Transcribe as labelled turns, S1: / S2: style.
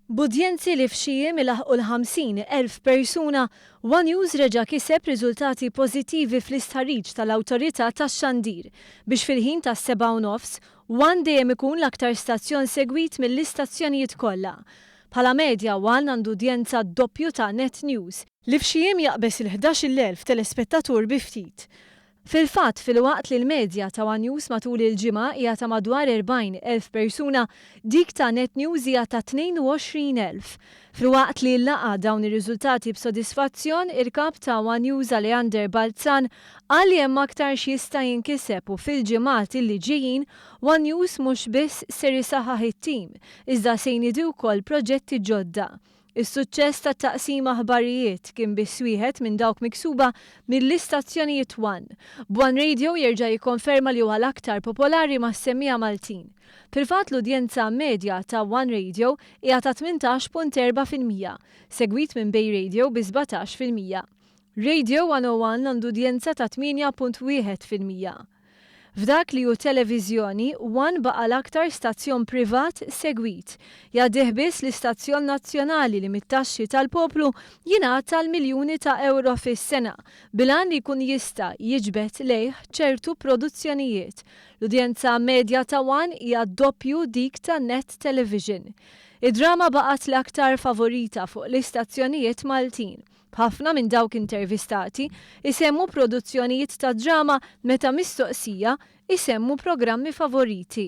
S1: B'udjenzi li f'xi jiem ilaħħqu l-50,000 persuna, One News reġa' kiseb riżultati pożittivi fl-istħarriġ tal-Awtorità tax-Xandir, biex fil-ħin tas-7:30, One dejjem ikun l-aktar stazzjon segwit mill-istazzjonijiet kollha. Bħala medja One għandu udjenza d-doppju ta' Net News, li f'xi jiem jaqbeż il-11,000 telespettatur bi ftit. Fil-fatt, filwaqt li l-medja ta' One News matul il-ġimgħa hija ta' madwar 40,000 persuna, dik ta' Net News hija ta' 22,000. Filwaqt li laqa' dawn ir-riżultati b'sodisfazzjon, il-kap ta' One News Aleander Balzan qal li hemm aktar x'jista' jinkiseb u fil-ġimgħat illi ġejjin One News mhux biss ser isaħħaħ it-tim, iżda se jniedi wkoll proġetti ġodda. Is-suċċess tat-taqsima aħbarijiet kien biss wieħed minn dawk miksuba mill-istazzjonijiet One. B'One Radio jerġa' jikkonferma li huwa l-aktar popolari mas-semmiegħa Maltin. Fil-fatt l-udjenza medja ta' One Radio hija ta' 18.4%, segwit minn Bay Radio bi 17%. Radio 101 għandu udjenza ta' 8.1%. F'dak li hu televiżjoni, One baqa' l-aktar stazzjon privat segwit. Jgħaddih biss l-istazzjon nazzjonali li mit-taxxi tal-poplu jingħata l-miljuni ta' ewro fis-sena, bil-għan li jkun jista' jiġbed lejh ċertu produzzjonijiet. L-udjenza medja ta' One hija doppju dik ta' Net Television. Id-drama baqgħet l-aktar favorita fuq l-istazzjonijiet Maltin. B'ħafna minn dawk intervistati isemmu produzzjonijiet ta' drama meta mistoqsija isemmu programmi favoriti.